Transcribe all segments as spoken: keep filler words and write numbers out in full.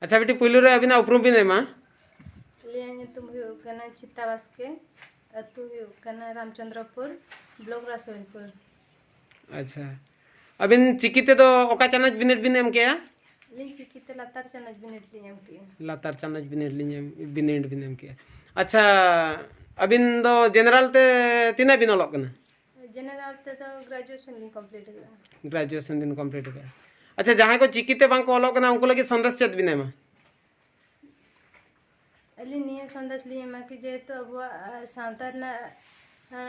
ᱟᱪᱪᱷᱟ ᱵᱤᱴᱤ, ᱯᱩᱭᱞᱩ ᱨᱮ ᱟᱹᱵᱤᱱᱟᱜ ᱩᱯᱨᱩᱢ ᱵᱤᱱ ᱮᱢᱟ᱾ ᱟᱹᱞᱤᱧᱟᱜ ᱧᱩᱛᱩᱢ ᱦᱩᱭᱩᱜ ᱠᱟᱱᱟ ᱪᱷᱤᱛᱟ ᱵᱟᱥᱠᱮ, ᱟᱹᱛᱩ ᱦᱩᱭᱩᱜ ᱠᱟᱱᱟ ᱨᱟᱢᱪᱚᱸᱫᱽᱨᱚᱯᱩᱨ, ᱵᱞᱚᱠ ᱨᱟᱥᱳᱭᱤᱯᱩᱨ᱾ ᱟᱪᱪᱷᱟ, ᱟᱹᱵᱤᱱ ᱪᱤᱠᱤ ᱛᱮᱫᱚ ᱚᱠᱟ ᱪᱟᱱᱟᱪ ᱵᱤᱱᱤᱰ ᱵᱤᱱ ᱮᱢ ᱠᱮᱜᱼᱟ? ᱟᱹᱞᱤᱧ ᱪᱤᱠᱤ ᱛᱮ ᱞᱟᱛᱟᱨ ᱪᱟᱱᱟᱪ ᱵᱤᱱᱤᱰ ᱞᱤᱧ ᱮᱢ ᱠᱮᱜᱼᱟ᱾ ᱞᱟᱛᱟᱨ ᱪᱟᱱᱟᱪ ᱵᱤᱱᱤᱰ ᱞᱤᱧ ᱮᱢ, ᱵᱤᱱᱤᱰ ᱵᱤᱱ ᱮᱢ ᱠᱮᱜᱼᱟ᱾ ᱟᱪᱪᱷᱟ, ᱟᱹᱵᱤᱱ ᱫᱚ ᱡᱮᱱᱟᱨᱟᱞ ᱛᱮ ᱛᱤᱱᱟᱹᱜ ᱵᱤᱱ ᱚᱞᱚᱜ ᱠᱟᱱᱟ? ᱡᱮᱱᱟᱨᱟᱞ ᱛᱮᱫᱚ ᱜᱨᱮᱡᱩᱭᱮᱥᱚᱱ ᱞᱤᱧ ᱠᱚᱢᱯᱞᱤᱴ ᱟᱠᱟᱫᱟ᱾ ᱜᱨᱮᱡᱩᱭᱮᱥᱚᱱ ᱵᱤᱱ ᱠᱚᱢᱯᱞᱤᱴ ᱟᱠᱟᱫᱟ᱾ ᱟᱪᱪᱷᱟ, ᱡᱟᱦᱟᱸᱭ ᱠᱚ ᱪᱤᱠᱤ ᱛᱮ ᱵᱟᱝ ᱠᱚ ᱚᱞᱚᱜ ᱠᱟᱱᱟ, ᱩᱱᱠᱩ ᱞᱟᱹᱜᱤᱫ ᱥᱚᱱᱫᱮᱥ ᱪᱮᱫ ᱵᱤᱱ ᱮᱢᱟ? ᱟᱹᱞᱤᱧ ᱱᱤᱭᱟᱹ ᱥᱚᱱᱫᱮᱥ ᱞᱤᱧ ᱮᱢᱟ ᱠᱤ ᱡᱮᱦᱮᱛᱩ ᱟᱵᱚᱣᱟᱜ, ᱟ, ᱥᱟᱶᱛᱟ ᱨᱮᱱᱟᱜ, ᱟ,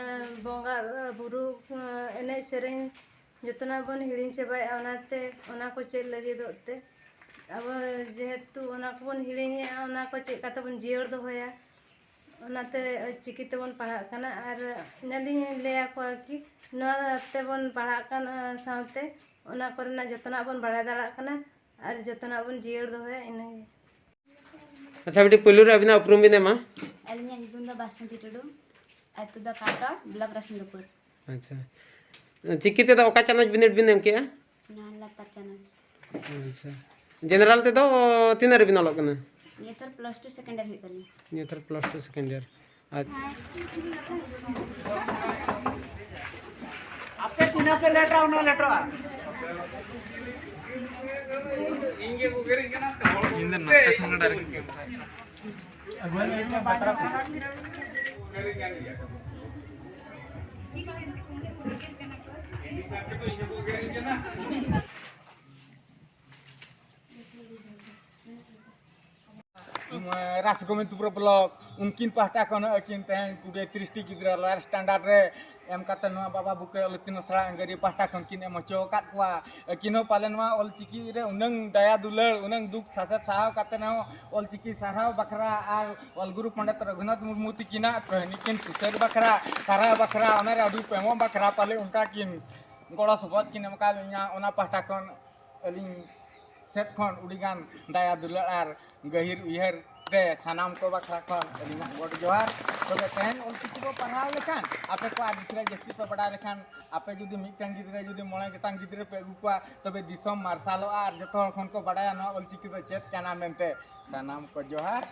ᱵᱚᱸᱜᱟ, ᱟ, ᱵᱩᱨᱩ, ᱟ, ᱮᱱᱮᱡ ᱥᱮᱨᱮᱧ ᱡᱚᱛᱚᱱᱟᱜ ᱵᱚᱱ ᱦᱤᱲᱤᱧ ᱪᱟᱵᱟᱭᱮᱫᱼᱟ, ᱚᱱᱟᱛᱮ ᱚᱱᱟ ᱠᱚ ᱪᱮᱫ ᱞᱟᱹᱜᱤᱫᱚᱜ ᱛᱮ ᱟᱵᱚ ᱡᱮᱦᱮᱛᱩ ᱚᱱᱟ ᱠᱚᱵᱚᱱ ᱦᱤᱲᱤᱧᱮᱫᱼᱟ, ᱚᱱᱟ ᱠᱚ ᱪᱮᱫ ᱞᱮᱠᱟ ᱛᱮᱵᱚᱱ ᱡᱤᱭᱟᱹᱲ ᱫᱚᱦᱚᱭᱟ, ᱚᱱᱟᱛᱮ ᱪᱤᱠᱤ ᱛᱮᱵᱚᱱ ᱯᱟᱲᱦᱟᱜ ᱠᱟᱱᱟ᱾ ᱟᱨ ᱤᱱᱟᱹᱞᱤᱧ ᱞᱟᱹᱭ ᱟᱠᱚᱣᱟ ᱠᱤ ᱱᱚᱣᱟ ᱛᱮᱵᱚᱱ ᱯᱟᱲᱦᱟᱜ ᱠᱟᱱ, ᱟ, ᱥᱟᱶᱛᱮ ᱚᱱᱟ ᱠᱚᱨᱮᱱᱟᱜ ᱡᱚᱛᱚᱱᱟᱜ ᱵᱚᱱ ᱵᱟᱲᱟᱭ ᱫᱟᱲᱮᱭᱟᱜ ᱠᱟᱱᱟ ᱟᱨ ᱡᱚᱛᱚᱱᱟᱜ ᱵᱚᱱ ᱡᱤᱭᱟᱹᱲ ᱫᱚᱦᱚᱭᱟ, ᱤᱱᱟᱹᱜᱮ᱾ ᱟᱪᱪᱷᱟ ᱵᱤᱴᱤ, ᱯᱩᱭᱞᱩ ᱨᱮ ᱟᱹᱵᱤᱱᱟᱜ ᱩᱯᱨᱩᱢ ᱵᱤᱱ ᱮᱢᱟ᱾ ᱟᱹᱞᱤᱧᱟᱜ ᱧᱩᱛᱩᱢ ᱫᱚ ᱵᱟᱥᱚᱱᱛᱤ ᱴᱩᱰᱩ, ᱟᱹᱛᱩ ᱫᱚ ᱠᱟᱴᱚᱲ, ᱵᱞᱚᱠ ᱨᱟᱥᱩᱱᱫᱚᱯᱩᱨ᱾ ᱟᱪᱪᱷᱟ, ᱪᱤᱠᱤ ᱛᱮᱫᱚ ᱚᱠᱟ ᱪᱟᱱᱟᱪ ᱵᱤᱱᱤᱰ ᱵᱤᱱ ᱮᱢ ᱠᱮᱜᱼᱟ? ᱱᱚᱣᱟ ᱞᱟᱛᱟᱨ ᱪᱟᱱᱟᱪ᱾ ᱟᱪᱪᱷᱟ, ᱡᱮᱱᱟᱨᱟᱞ ᱛᱮᱫᱚ ᱛᱤᱱᱟᱹᱜ ᱨᱮᱵᱤᱱ ᱚᱞᱚᱜ ᱠᱟᱱᱟ? ᱱᱤᱭᱟᱹ ᱛᱷᱚᱨ ᱯᱞᱟᱥ ᱴᱩ ᱥᱮᱠᱮᱱᱰ ᱤᱭᱟᱨ ᱦᱩᱭᱩᱜ ᱠᱟᱱᱟ᱾ ᱱᱤᱭᱟᱹ ᱛᱷᱚᱨ ᱯᱞᱟᱥ ᱴᱩ ᱥᱮᱠᱮᱱᱰ ᱤᱭᱟᱨ᱾ ᱟᱪᱪᱷᱟ᱾ ᱟᱯᱮ ᱛᱤᱱᱟᱹᱜ ᱯᱮ ᱞᱮᱴᱟ, ᱩᱱᱟᱹᱜ ᱞᱮᱴᱚᱜᱼᱟ᱾ ᱤᱧ ᱫᱚ ᱱᱚᱛᱮ ᱠᱷᱚᱱ ᱜᱮ ᱰᱟᱭᱨᱮᱠᱴ᱾ ᱨᱟᱥ ᱜᱳᱵᱤᱱᱫᱯᱩᱨ ᱵᱞᱚᱠ, ᱩᱱᱠᱤᱱ ᱯᱟᱦᱴᱟ ᱠᱷᱚᱱ ᱦᱚᱸ ᱟᱹᱠᱤᱱ ᱛᱮᱦᱮᱧ ᱠᱩᱲᱤ ᱛᱤᱨᱤᱥ ᱴᱤ ᱜᱤᱫᱽᱨᱟᱹ ᱞᱟᱥᱴ ᱥᱴᱮᱱᱰᱟᱨᱰ ᱨᱮ ᱮᱢ ᱠᱟᱛᱮ ᱱᱚᱣᱟ ᱵᱟᱵᱟ ᱵᱩᱠᱟᱹ ᱟᱞᱮ ᱛᱤᱱ ᱟᱥᱲᱟ ᱟᱹᱝᱜᱟᱹᱨᱤ ᱯᱟᱦᱴᱟ ᱠᱷᱚᱱ ᱠᱤᱱ ᱮᱢ ᱦᱚᱪᱚ ᱟᱠᱟᱫ ᱠᱚᱣᱟ᱾ ᱟᱹᱠᱤᱱ ᱦᱚᱸ ᱯᱟᱞᱮ ᱱᱚᱣᱟ ᱚᱞ ᱪᱤᱠᱤ ᱨᱮ ᱩᱱᱟᱹᱝ ᱫᱟᱭᱟ ᱫᱩᱞᱟᱹᱲ, ᱩᱱᱟᱹᱝ ᱫᱩᱠ ᱥᱟᱥᱮᱛ ᱥᱟᱦᱟᱣ ᱠᱟᱛᱮ ᱦᱚᱸ ᱚᱞ ᱪᱤᱠᱤ ᱥᱟᱨᱦᱟᱣ ᱵᱟᱠᱷᱨᱟ ᱟᱨ ᱚᱞ ᱜᱩᱨᱩ ᱯᱚᱱᱰᱤᱛ ᱨᱚᱜᱷᱩᱱᱟᱛᱷ ᱢᱩᱨᱢᱩ ᱛᱤᱠᱤᱱᱟᱜ ᱠᱟᱹᱦᱱᱤ ᱠᱤᱱ ᱥᱩᱥᱟᱹᱨ ᱵᱟᱠᱷᱨᱟ, ᱥᱟᱨᱦᱟᱣ ᱵᱟᱠᱷᱨᱟ, ᱚᱱᱟ ᱨᱮ ᱟᱹᱰᱤ ᱯᱮᱢᱚ ᱵᱟᱠᱷᱨᱟ ᱯᱟᱞᱮ ᱚᱱᱠᱟ ᱠᱤᱱ ᱜᱚᱲᱚ ᱥᱚᱯᱚᱦᱚᱫ ᱠᱤᱱ ᱮᱢ ᱟᱠᱟᱫ ᱞᱤᱧᱟ᱾ ᱚᱱᱟ ᱯᱟᱦᱴᱟ ᱠᱷᱚᱱ ᱟᱹᱞᱤᱧ ᱥᱮᱫ ᱠᱷᱚᱱ ᱟᱹᱰᱤᱜᱟᱱ ᱫᱟᱭᱟ ᱫᱩᱞᱟᱹᱲ ᱟᱨ ᱜᱟᱹᱦᱤᱨ ᱩᱭᱦᱟᱹᱨ ᱛᱮ ᱥᱟᱱᱟᱢ ᱠᱚ ᱵᱟᱠᱷᱨᱟ ᱠᱷᱚᱱ ᱟᱹᱞᱤᱧᱟᱜ ᱜᱚᱰ ᱡᱚᱦᱟᱨ᱾ ᱛᱚᱵᱮ ᱛᱮᱦᱮᱧ ᱚᱞᱪᱤᱠᱤ ᱠᱚ ᱯᱟᱲᱦᱟᱣ ᱞᱮᱠᱷᱟᱱ ᱟᱯᱮ ᱠᱚ ᱟᱨ ᱡᱩᱫᱤ ᱡᱟᱹᱥᱛᱤ ᱯᱮ ᱵᱟᱰᱟᱭ ᱞᱮᱠᱷᱟᱱ, ᱟᱯᱮ ᱡᱩᱫᱤ ᱢᱤᱫᱴᱟᱝ ᱜᱤᱫᱽᱨᱟᱹ ᱡᱩᱫᱤ ᱢᱚᱬᱮ ᱜᱚᱴᱟᱝ ᱜᱤᱫᱽᱨᱟᱹ ᱯᱮ ᱟᱹᱜᱩ ᱠᱚᱣᱟ, ᱛᱚᱵᱮ ᱫᱤᱥᱚᱢ ᱢᱟᱨᱥᱟᱞᱚᱜᱼᱟ ᱟᱨ ᱡᱚᱛᱚ ᱦᱚᱲ ᱠᱷᱚᱱ ᱠᱚ ᱵᱟᱰᱟᱭᱟ ᱱᱚᱣᱟ ᱚᱞᱪᱤᱠᱤ ᱫᱚ ᱪᱮᱫ ᱠᱟᱱᱟ ᱢᱮᱱᱛᱮ᱾ ᱥᱟᱱᱟᱢ ᱠᱚ ᱡᱚᱦᱟᱨ᱾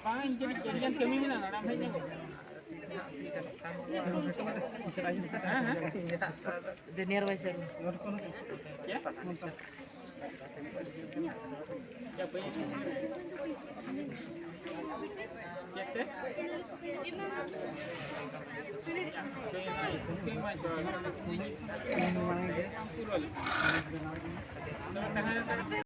ᱵᱟᱝ, ᱤᱧ ᱴᱷᱮᱱ ᱟᱹᱰᱤᱜᱟᱱ ᱠᱟᱹᱢᱤ ᱢᱮᱱᱟᱜᱼᱟ, ᱱᱚᱰᱮ ᱟᱢ ᱦᱮᱡ ᱧᱚᱜᱚᱜ ᱢᱮ᱾ ᱦᱮᱸ, ᱦᱮᱸ᱾ The nearby sir. क्या? क्या भैया? कैसे?